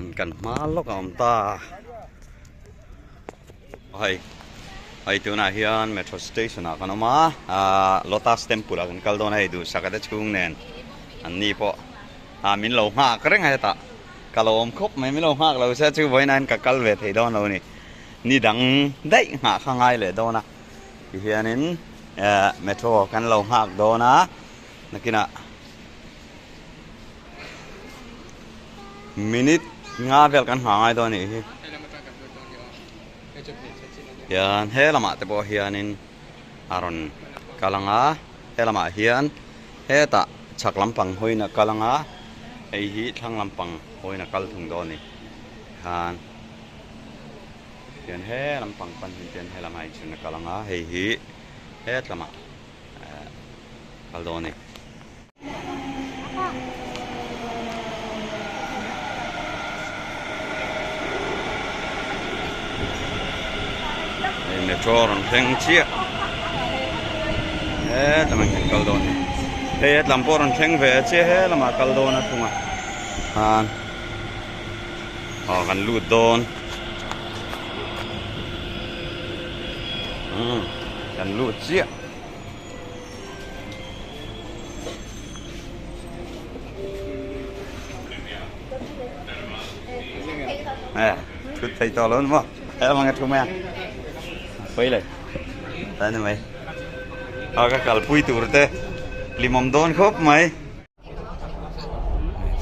An kan hma lawk a awm ta. Hei hei tunah hian metro station ah kan awm a ahh lotus temple ah kan kal dawn a hei duhsaka te chhung nen an ni pawh ah min lo nghak reng a hetah ka lo awm khawp mai min lo nghak lo se chu vawiin ah hian ka kal ve thei dawn lo a ni ni dang daih nghah kha ngai leh dawn a tihianin eh metro kan lo nghak dawn a nakinah. Minute nga vel kan hma ngai dawn a nih hi. Hian he lamah te pawh hianin a rawn kal ang a, he lamah hian hetah chhak lampang hawiin a kal ang a, hei hi thlang lampang hawiin a kal thung dawn a ni. Khan hian he lampang pan hin chuan he lamah inchhun a kal ang a, hei hi het lamah kal dawn a ni. Metro rawn thleng chiah hetlama hian kal dawn a ni hei hetlam pawh rawn thleng ve chiah helamah kal dawn a thung a khan aw kan lut dawn umm kan lut chiah. Thut thei tawh lo ni maw he lamah ka thu mai a pawi le ta ni mai a ka kalpui tur te hlimawm dawn khawp mai.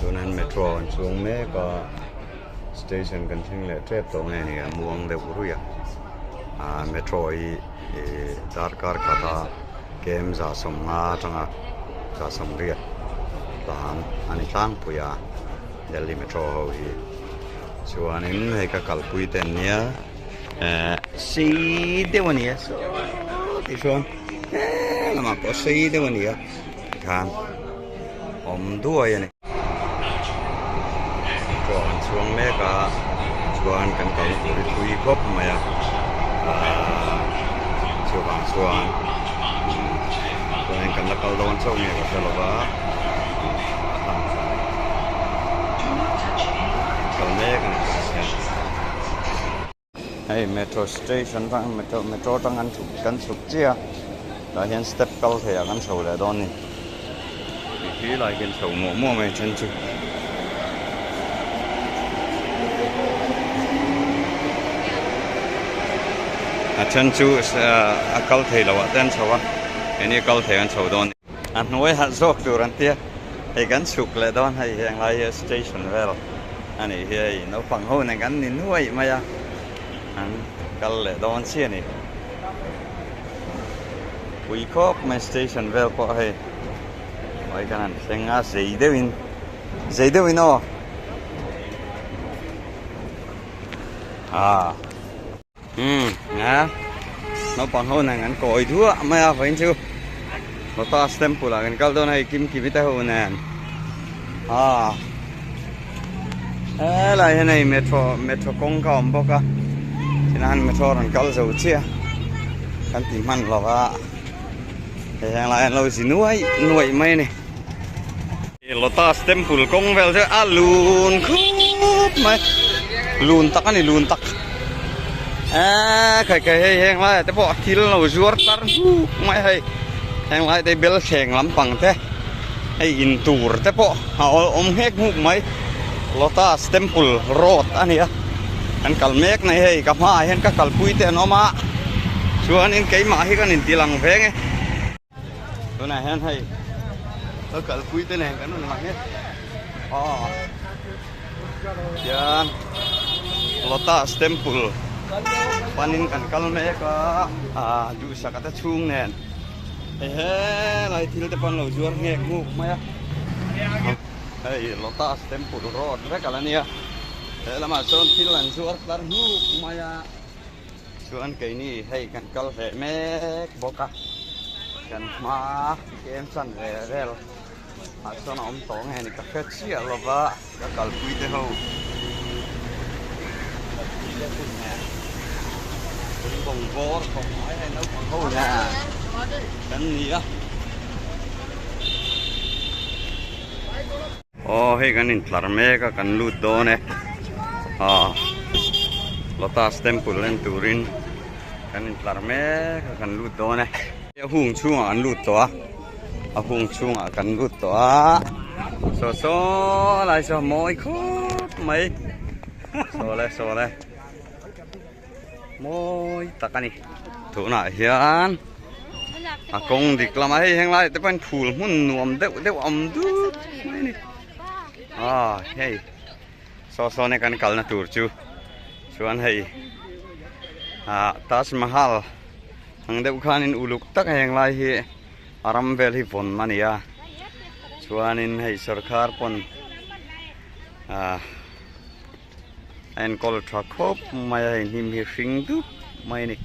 Chuan metro an chuang mek a station kan thleng leh tep tawh nge ni a muang deuh ruih a ah metro hi ih darkar khata kem za sawmnga atanga za sawmriat tlan a ni tlangpui a Delhi metro ho hi chuanin hei ka kalpui te an nia eh sei deuh a ni a saw ti chuan helamah pawh sei deuh a ni a. Khan awm duai a ni. Pawh an chhuang mek a chuan kan kalna tur hi thui khawp mai a ahh chuvang chuan chuanin kan la kal dawn chauh nge ka hre lo va kal mek a ni tunah hian. Hei metro station atang metro metro atang an chhuk kan chhuk chiah a tah hian step kal thei ah kan chho leh dawn a ni tih khi lai khian chho muah muah mai then chu. A then chu a kal thei loh ah te an chho a keini a kal thei an chho dawn a ni. A hnuai harh zawk tur an tia hei kan chhuk leh dawn hei heng lai hi station vel a nih hi hei naupang ho nen kan ni nuaih mai a an kal leh dawn chiah a ni pui khawp mai station vel pawh hei hnuai kan han thleng a zei deuhin zei deuhin aw ah. Umm a naupang ho nen kan kawi duah mai a vawiin chu lotus temple ah kan kal dawn a hei kim kimi te ho nen ah helai hian hei metro metro kawng kha a awm bawk a tinah hian metro rawn kal zo chiah kan ti hman lo a hei heng lai hian lo zi nuaih nuaih mai a ni. Lotus temple kawng vel chu a lun khup mai lun tak a ni lun tak eee khai khai hei heng laiah te pawh thil lo zuar tar hnuk mai hei heng lai te bel thleng lampang te hei in tur te pawh a awm nghek nghuk mai lotus temple road a ni a kan kal mek mai hei ka hmaah hian ka kalpui te an awm a chuanin keimah hi kan inti lang veng e. Tunah hian hei ka kalpui te nen kan rawn lang hi aw hian Lotus Temple panin kan kal mek a ah duhsaka te chhung nen hei helai thil te pawh an lo zuar nghek nghuk mai a hei Lotus Temple road vek a la nia he lamah chuan thil an zuar tlar nghuk mai a. Chuan keini hei kan kal hleh mek bawk a, kan hma kem chan ve vel ah chuan a awm tawh nge ni ka hre chiah lo va, ka kalpui te ho kalpui te hun nen kan bawng bawr khawp mai hei naupang ho nen kan ni a. Aw hei kan intlar mek a kan lut dawn e. Aw Lotus Temple en turin kan intlar mek a kan lut dawn e. A hung chhungah kan lut tawh a, a hung chhungah kan lut tawh a, saw saw lai saw mawi khawp mai saw le saw le mawi tak a ni. Tunah hian a kawng dik lamah hei heng laiah te pawh hian phul hmun nuam deuh deuh a awm dup mai a ni. Aw hei saw sawn e kan kalna tur chu chuan hei ah Taj Mahal ang deuh khanin uluk tak a heng lai hi a ram vel hi vawn a ni a chuanin hei sawrkhar pawn ah a enkawl tha khawp mai a hei hnim hi hring dup mai a ni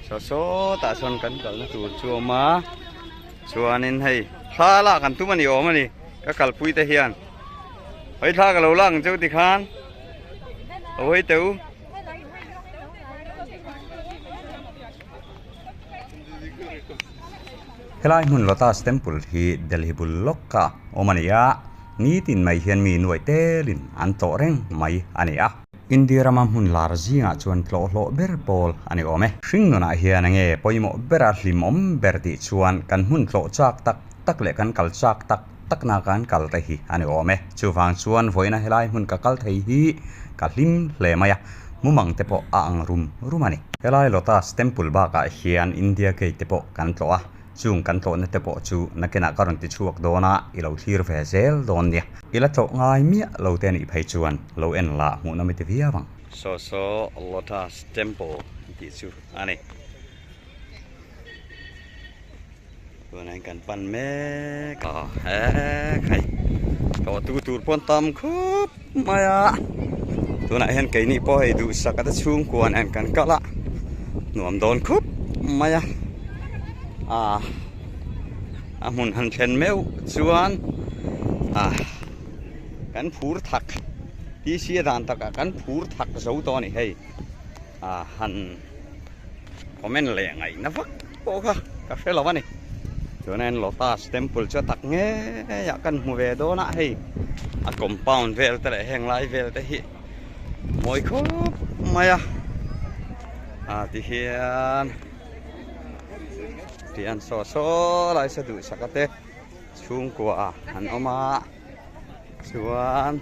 saw sawtah sawn kan kalna tur chu a awm a chuanin hei thla lak an tum a ni awm a ni ka kalpui te hian hei thla ka lo lak ang cheu tikhan a hawi teu. Helai hmun Lotus Temple hi Delhi bul lawka awm a ni a, nitin mai hian mi nuaih telin an tlawh reng mai a ni a. India rama hmun lar zingah chuan tlawh hlawh ber pawl a ni awm e. Hringnunah hian enge pawimawh bera hlimawm ber tih chuan kan hmun tlawh chak tak tak leh kan kal chak tak takna kan kal te hi a ni awm e. Chuvang chuan vawiina helai hmun ka kal thei hi ka hlim hle mai a, mumang te pawh a ang rum rum a ni. Helai Lotus Temple bakah hian India Gate te pawh kan tlawh a, chung kan tlawhna te pawh chu nakinah ka rawn ti chhuak dawn a, i lo thlir ve zel dawn nia. I la tlawh ngai miah lo te anih phei chuan lo en lah hmuh nawm i ti viau ang. Saw saw Lotus Temple tih chu a ni. Tunah hian kan pan mek a he khai tlawh tu tur pawh an tam khawp mai a tunah hian keini pawh hei duhsak ata chhungkua nen kan kal a nuam dawn khawp mai a ah a hmun han thlen meuh chuan ah kan phur thak T C a dan takah kan phur thak zo tawh a ni hei ah han. Comment leh ngaihna vak pawh kha ka hre lo a ni. Chuanin Lotus Temple chu a tak ngei ah kan hmu ve dawn a hei a compound vel te leh heng lai vel te hi mawi khawp mai a ah ti hian ti an saw saw lai sa duh sak a te chhungkua an awm a chuan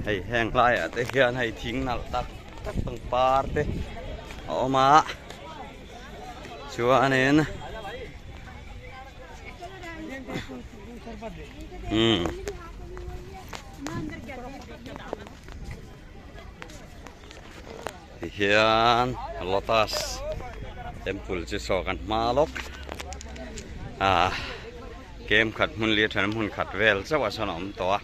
hei heng laiah te hian hei thing nalh tak tak pangpar te a awm a chuanin umm tihian lotus temple chu saw kan hma lawk ah kem khat hmun leh then hmun khat vel chauh ah sawn a awm tawh a.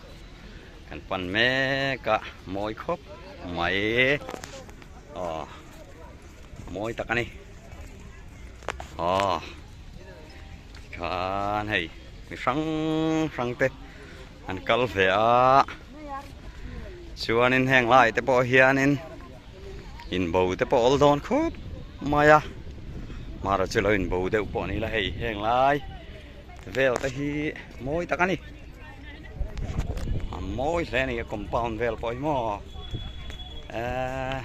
Kan pan mek a mawi khawp mai aw mawi tak a ni aw tikhan hei mi hrang hrang te an kal ve a chuanin heng lai te pawh hianin inbo te pawh a awl dawn khawp mai a mara chu lo inbo deuh pawh a ni la hei heng lai vel te hi mawi tak a ni. A mawi hle a ni a compound vel pawh hi maw eee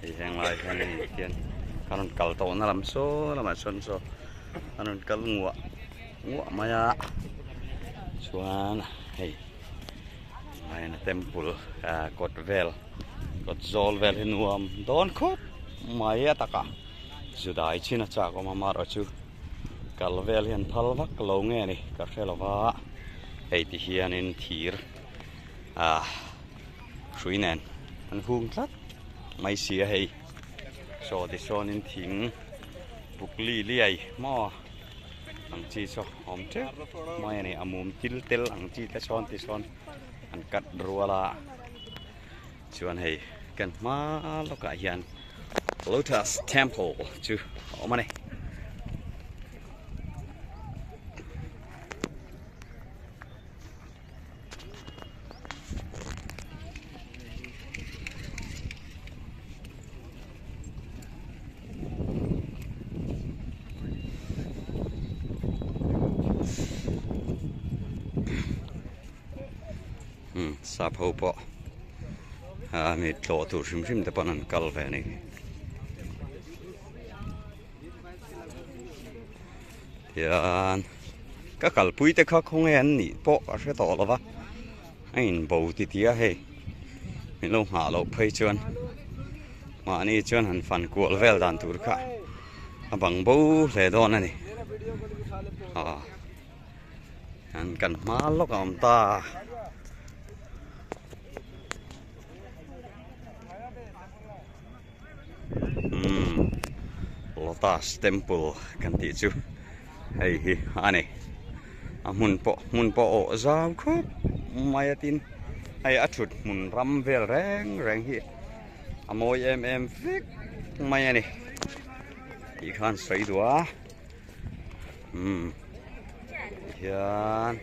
hei heng lai hian hei hian a rawn kal tawh na lam saw lamah sawn saw a rawn kal nguah nguah mai a chuan hei Raina temple ah kawt vel kawt zawl vel hi nuam dawn khawp mai a taka Judai chin a chak awm a amaherawhchu. Kal vel hian phal vak lo nge ni ka hre lo va hei ti hianin thir ah hrui nen an hung tlat mai si a hei saw ti sawnin thing buk li liai maw ang chi saw awm teuh mai a ni a mum til tel ang chi te sawn ti sawn an cut rual a chuan hei kan hma lawkah hian. Lotus Temple chu a awm a ni. Umm sap ho pawh ah mi tlawh tur hrim hrim te pawn an kal ve a ni. Tihian ka kalpui te kha khawnge an nih pawh ka hre tawh lo va a inbo titi a hei min lo nghah loh phei chuan mahni chuan han fan kual vel dan tur kha a bang bo hle dawn a ni aw an kan hma lawk a awm ta. Umm Lotus Temple kan tih chu hei hi a ni a hmun pawh hmun pawh awh zau khawp mai a tin hei a thut hmun ram vel reng reng hi a mawi em em vek mai a ni tih khan sawi duh a umm tihian.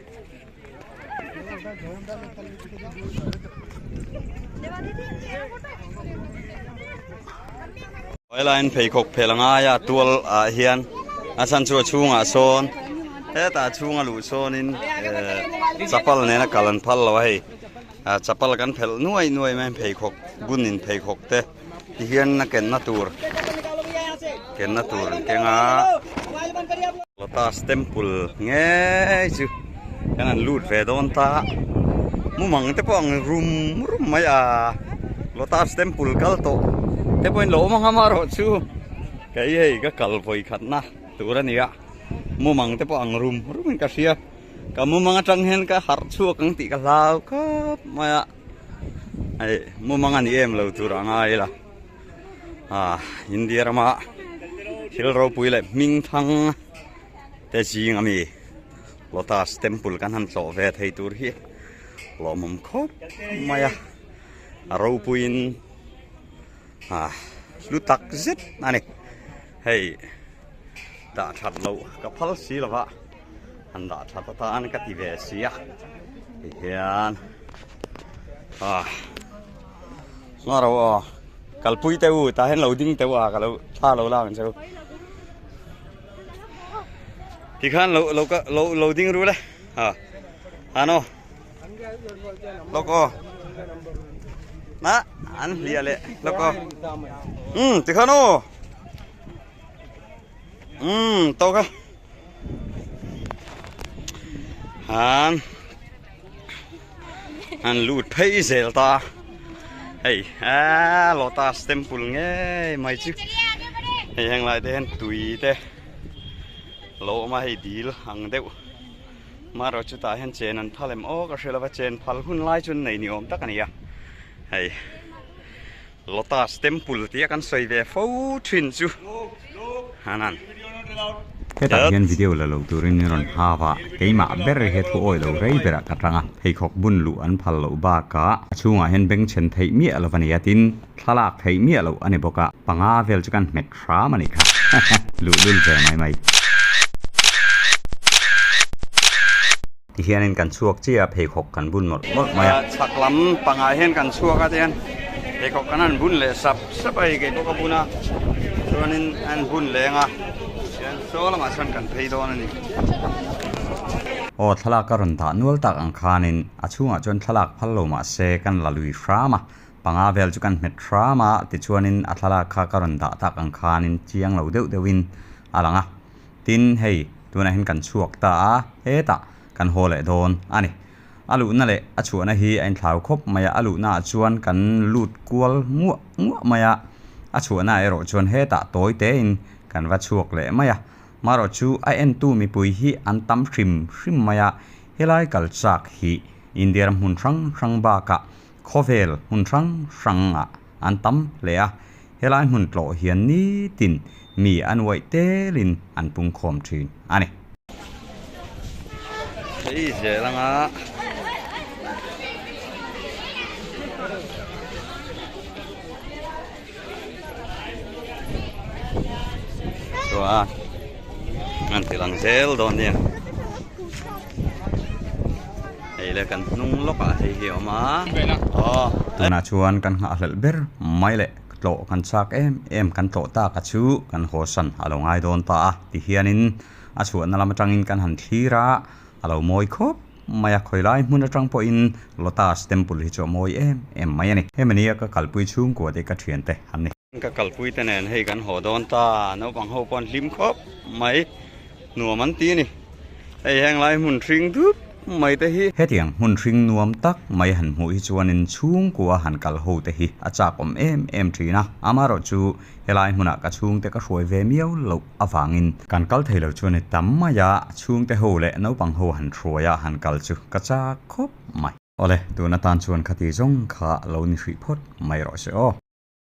Helaiin pheikhawk phel a ngai a tual ah hian a chhan chu a chhungah sawn hetah a chhunga luh sawnin ehh chapal nena kal an phal lo a hei ah chapal kan phelh nuai nuai mai pheikhawk bunin pheikhawk te tihian a kenna tur kenna tur an keng a. Lotus Temple ngei chu kan han lut ve dawn ta mumang te pawh ang rum rum mai a Lotus Temple kal tawh te pawhin lo awm ang a erawh chu kei hei ka kal vawi khatna tur a ni a mumang te pawh ang rum rum in ka hria ka mumang atang hian ka harh chhuak ang tih ka hlau khawp mai a hei mumang a ni em lo tur a ngai ila. Ah India rama thil ropui leh hming thang te zing ami Lotus Temple kan han tlawh ve thei tur hi lawmawm khawp mai a a ropuiin ah hlu tak zet a ni hei dah that loh ka phal si lova an dah that atan ka ti ve si a tihian ah. Nga ro aw kalpui teh u tah hian lo ding teh u a ka lo thla lo la ang che u tikhan lo lo ka lo lo ding ru le a ano lawk aw na an hliah leh lawk aw um tikhan aw um tawk a han an lut phei zel ta hei aaa lotus temple ngei mai chu hei heng lai te hian tui te lo awm a hei dil ang deuh marawh chu tah hian chen an phal em aw ka hre lova chen phal hun lai chu an nei ni awm tak a ni a hei Lotus Temple tia kan sawi ve fo thin chu Hanan. Hetah hian video la lo turin min rawn hau a, keimah ber hi thu awi lo rei berah ka tang a, pheikhawk bun luh an phal loh bakah a chhungah hian beng chhen theih miah lo a ni a, tin thlalak theih miah loh a ni bawk a, panga vel chu kan hmet hram a nih kha, luhlul ve mai mai. Tihianin kan chhuak chiah a, pheikhawk kan bun mawlh mawlh mai a. Chhak lam pangah hian kan chhuak a tihian pheikhawk kan han bun leh sap sap a hei kei pawh ka bun a, chuanin a han bun leng a, tihian saw lamah chuan kan phei dawn a ni. Aw thlalak a rawn dah nual tak ang khanin a chhungah chuan thlalak phal lo mah se kan la lui hram a, panga vel chu kan hmet hram a, tichuanin a thlalak kha ka rawn dah tak ang khanin chiang lo deuh deuhin a lang a. Tin, hei, tunah hian kan chhuak ta a, hetah kan haw leh dawn a ni. A luhna leh a chhuahna hi a inthlau khawp mai a, a luhnaah chuan kan lut kual nguah nguah mai a, a chhuahnaah erawh chuan hetah tawi tein kan va chhuak leh mai a. Marawh chu a entu mipui hi an tam hrim hrim mai a, helai kal chak hi India ram hmun hrang hrang bakah khawvel hmun hrang hrangah an tam hle a, Helai hmun tlawh hian nitin mi an uaih telin an pungkhawm thin a ni. Hei zel anga chuan an ti lang zel dawn nia hei le kan hnung lawkah hei hi a awm a aw. Tunah chuan kan nghahhlelh ber mai leh. Tlawh kan chak em em kan tlawh tak a chu kan hawsan a lo ngai dawn ta a ti hianin a chhuahna lam atangin kan han thlir a, a lo mawi khawp mai a, khawilai hmun atang pawhin Lotus Temple hi chu a mawi em em mai a ni. Hemi nia ka kalpui chhungkua te ka thiante an ni. Ka kalpui te nen hei kan haw dawn ta, naupang ho pawh an hlim khawp mai, nuam an ti a ni. Hei heng lai hmun hring dup mai te hi. Hetiang hmun hring nuam tak mai han hmuh hi chuanin chhungkua han kal ho te hi a chak awm em em thin a, amaherawhchu helai hmunah ka chhungte ka hruai ve miau loh avangin kan kal thei lo chuan tam mai a, chhungte ho leh naupang ho han hruai a han kal chu ka chak khawp mai. Awle, tun atan chuan khati zawng kha lo ni hrih phawt mai rawh se aw.